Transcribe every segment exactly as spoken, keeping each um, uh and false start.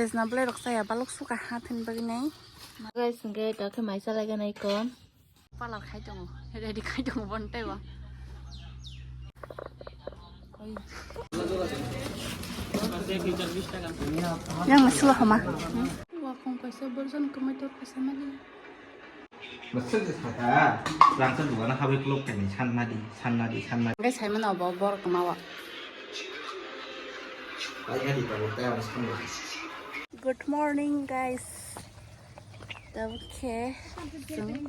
Sejna belai rok chaya balok suka ha thani bagwi nai. Guys, hwnkhe ito khe mai chalai gana iko. Pala khai tongo, ready khai tongo bon tei bo. Yang masuk homa. Wa kong kaisa borjan kamai tor kaisa mali. Masuk je saka, rangsa duana habai kulok tani sanna di, sanna di, sanna di. Guys, hai mana bo bor kama wa. Pai hadi tabuk tei ang sanna. Good morning, guys. Tabuk khe chwng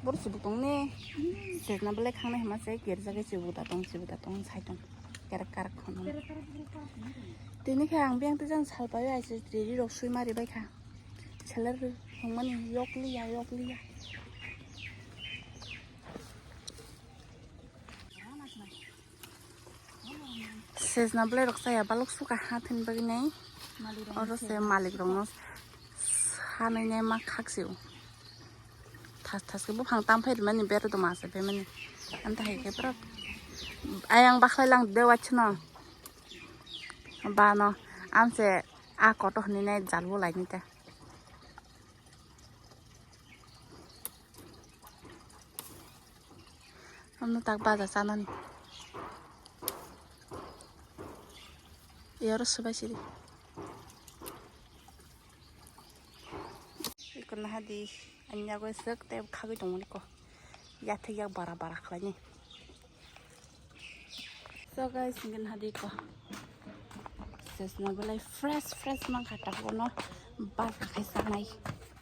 bor chibuk tong ne. Sejna belai khangnai hama se girja khe chibuk da tong, chibuk da tong sai tong. Kerak karak khono. Tini khe ang biyang tei jang salpai ai se riri rok sui mari bai kha. Seler hongmani yok liya, yok liya. Sejna belai rok chaya balok suka ha thani bagwi nai. Oro se malik rokno sanai nai ma khak se o. Thas thas khe buphang tam phai rwmani bero do masa phaimani. Anta hai khe borok ayang bakhlai lang de wachno. Bano amse a koto hwnwi nai jal bo lai nai ta. Ano tak baja chanani. Iyaro swbai sidi. Iko naha di, anya goi sek tei khagwi tongmani ko. Yathek yak bara bara khlaini. So guys, hingke naha di ko. Sesna belai fresh fresh mankha tabuno. Bal khakhai sanai.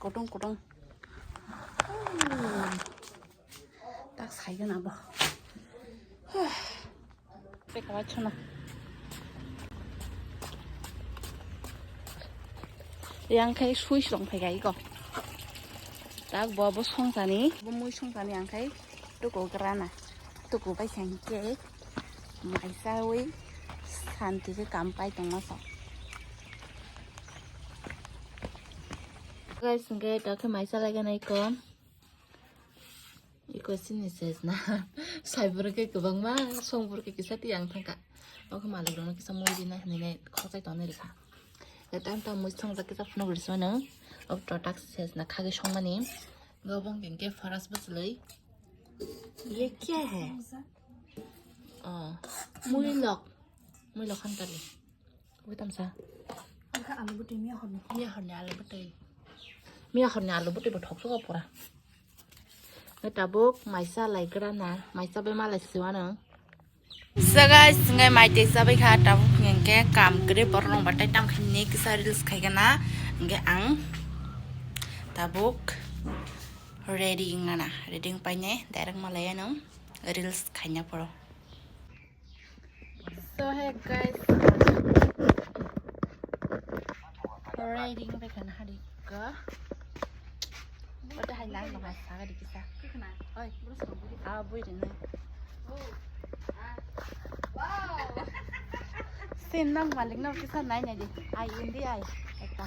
Kutung kutung. Tak saigen abo. Tei kawai chana. Yang khai sui song phai gai ko. Tak bo bo song tani, bo mui song tani yang khai tuku grana. Tuku bai sang ke mai sawi santi ke kam pai tong ma so. Guys, hingke dak ke mai salai ganai ko. Iko sini ses na. Sai borok khe kwbangma, song borok khe kisa tiyang thangkha. O khe malik rokno kisa mui rina hinwi nai khokchai tongni rikha. Tam tam mui songjak kisa phunuk risi mano. O totak ses na khagwi songmani. Gobong khe faras bwchwlwi. Ye kya hai? Oh, mui lok. Mui lok khan kali. Ui tamsa. Angkha alu bwtwi miya horni. Miya horni alu bwtwi. Miya horni alu bwtwi bo thok sugo pura. Ngai tabuk maisa lai grana, maisa bai malai siwano. So guys, ngai mai tei sabai kha tabuk hingke kam kre borok rong batai tam khini kisa reels khai gana. Hingke ang tabuk ready ngana, ready paine direct malai ano reels khaina poro. So hey guys, ready bai khana hari ka. Wata hai lang ba sa ga dikisa. Oi, ah bui rin. Sin nang malik no kisa nai nai di. Ai indi ai. Ekta.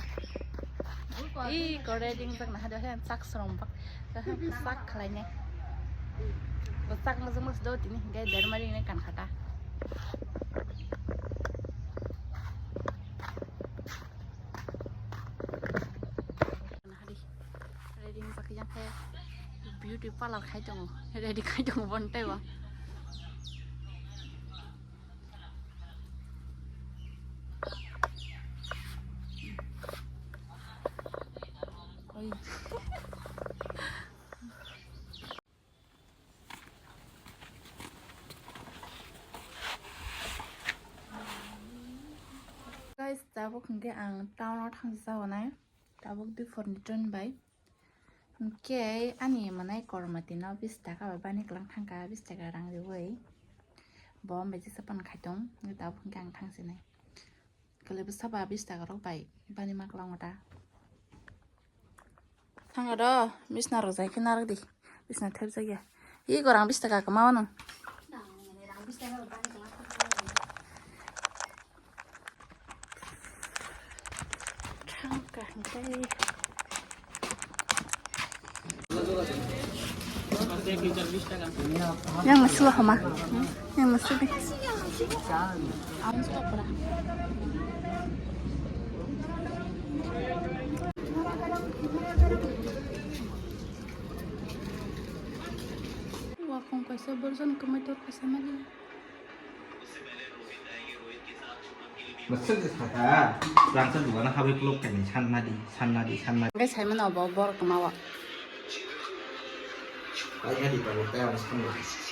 I ko ready jak na hado hen sak srong bak. Sak khlainai. Bo sak mujung mus do tini hingke dermari hinwi kan khata. Ready wngkha khe yang khe beauty parlor khai tongo. Ready khai tongo bon tei bo. Oi. Guys, tabuk hingke ang town o thangsa onai. Tabuk dui phor ni train bai. Hingke ani manai kormati no bis taka bai bani klang thangka, bis taka rang riui. Bo bai jesa pan khai tong, tabuk hingke ang thangsinai. Kale bwsa ba bis taka rok bai bani ma klang ota. Thanga do, bisna rok jai khe narwk di. Bisna thep jak ya. Ih, gorang bis taka kwma o nung. Thangka hingkai. Yang masuk homa. Yang masuk di. Kaisa borjon kwmai tor kaisa mali. Masuk je saka, rangsa dua na habri peluk kani, san nadi, san nadi, san nadi. Hingke saimano bo borok kwmawa. Ai nadi, tabuk kaya ang san nadi.